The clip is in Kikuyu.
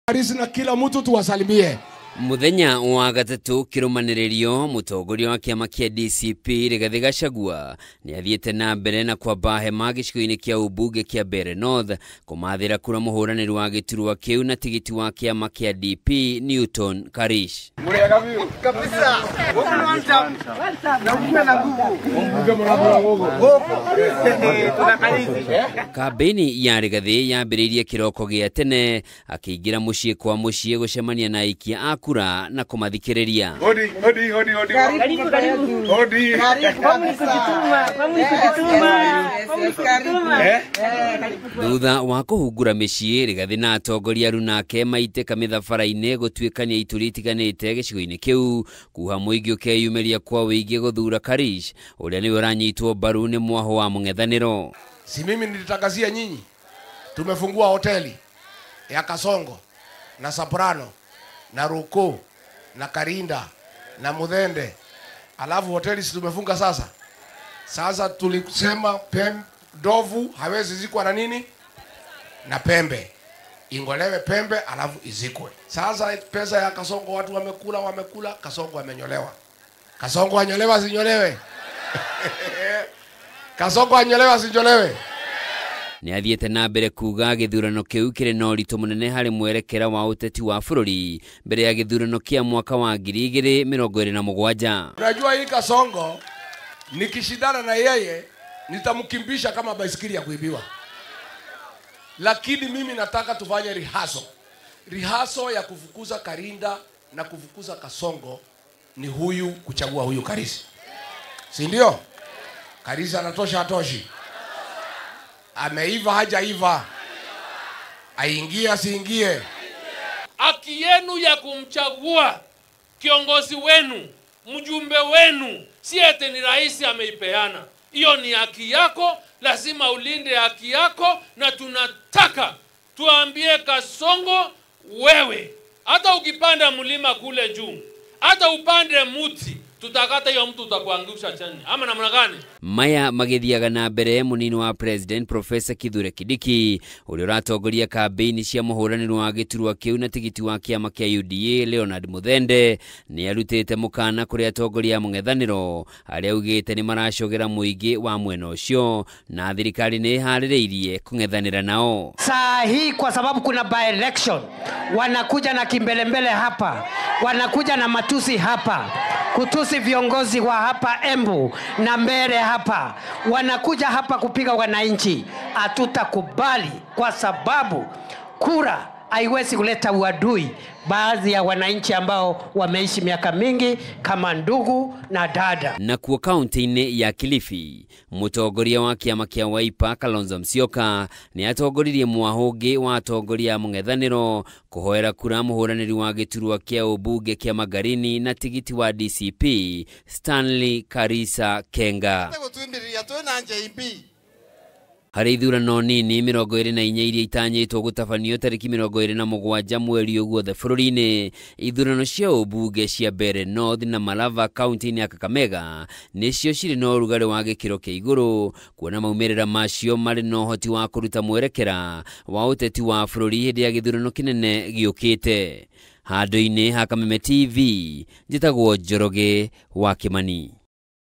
Karisi na kila mtu tuwasalimie. Muthenya wa gatatu kirumaniririo mutongoria wa kiama kia DCP Rigathi Gachagua ni athiete na mbere na kwamba hema gĩcigo-inĩ kĩa ũmbunge kĩa Mbeere North kũmathĩra kura mũhũranĩri wa gĩturwa kĩu na tigiti wa kĩama kĩa DP Newton Karish. Kambĩini ya Rigathi yambĩrĩirie kĩroko gĩa tene akĩingĩra mũciĩ kwa mũciĩ gũcemania na aikia a kura na kũmathikĩrĩria. Hodi, hodi, hodi, hodi. Karibu, karibu. Hodi. Thutha wa kũhungura mĩciĩ Rigathi na atongoria arunake maitĩka mĩthabara-inĩ gũtuĩkania ituri itiganĩte gĩcigo-inĩ kĩu kuha mũingĩ ũkeyumĩria kwa wĩingĩ gũthura Karish ũrĩa nĩwe ũranyitwo mbaru nĩ mwaho wa mũng'ethanĩro. Si mimi nilitangazia nyinyi tumefungua hoteli ya Kasongo na Soprano na Ruko na Karinda na Muthende, alafu hoteli si tumefunga sasa. Sasa tulisema ndovu hawezi zikwa na nini na pembe, ingolewe pembe alafu izikwe. Sasa pesa ya Kasongo watu wamekula, wamekula, Kasongo amenyolewa. Kasongo anyolewa sinyolewe? Kasongo anyolewa sinyolewe? Nĩ athiĩte na mbere kuga gĩthurano kĩu kĩrĩ na ũritũ mũnene harĩ mwerekera wa ũteti wa bũrũri mbere ya gĩthurano kĩa mwaka wa 2027. Unajua hii Kasongo nikishindana na yeye nitamkimbisha kama baisikeli ya kuibiwa. Lakini mimi nataka tufanye rehearsal. Rehearsal ya kufukuza Karinda na kufukuza Kasongo ni huyu kuchagua huyu Karisi. Si ndio? Karisi anatosha hatoshi? Ameiva hajaiva? Aingie asiingie? Haki yenu ya kumchagua kiongozi wenu, mjumbe wenu, si eti ni rais ameipeana. Hiyo ni haki yako, lazima ulinde haki yako, na tunataka tuambie Kasongo, wewe hata ukipanda mlima kule juu, hata upande muti, tutakata hiyo mtu utakuangusha chini. Ama namna gani? Maya magithiaga na mbere munini wa President Professor Kithure Kindiki ũrĩa ũratongoria kambĩini cia mũhũranĩri wa gĩturwa kĩu na tigiti wa kĩama kĩa UDA Leonard Muthende nĩ arutĩte mũkana kũrĩ atongoria a mũng'ethanĩro arĩa augĩte nĩ maracogera mũingĩ wa mwena ũcio na thirikari nĩ ĩharĩrĩirie kũng'ethanĩra nao. Saa hii kwa sababu kuna by election wanakuja na kimbelembele hapa, wanakuja na matusi hapa, kutusi viongozi wa hapa Embu na Mbeere hapa, wanakuja hapa kupiga wananchi. Hatutakubali kwa sababu kura haiwezi kuleta uadui baadhi ya wananchi ambao wameishi miaka mingi kama ndugu na dada. Na kuo kaunti-inĩ ya Kilifi, mũtongoria wa kĩama kĩa Wiper Kalonzo Musyoka nĩ atongoririe mwahũngĩ wa atongoria a mũng'ethanĩro kũhoera kura mũhũranĩri wa gĩturwa kĩa ũmbunge kĩa Magarini na tigiti wa DCP Stanley Karisa Kenga. Harĩ ithurano nini 24 iria itanyĩtwo gũtabanio tarĩki 27 mweri ũyũ guothe bũrũri-inĩ, ithurano cia ũmbunge cia Mbeere North na Malava kaunti-inĩ ya Kakamega nĩcio cirĩ na ũrugarĩ wa gĩkĩro kĩa igũrũ kuona maumĩrĩra macio marĩ na ũhoti wa kũruta mwerekera wa ũteti wa bũrũri hĩndĩ ya gĩthurano kĩnene gĩũkĩte. Handũ-inĩ ha Kameme TV, njĩtagwo Njoroge wa Kimani.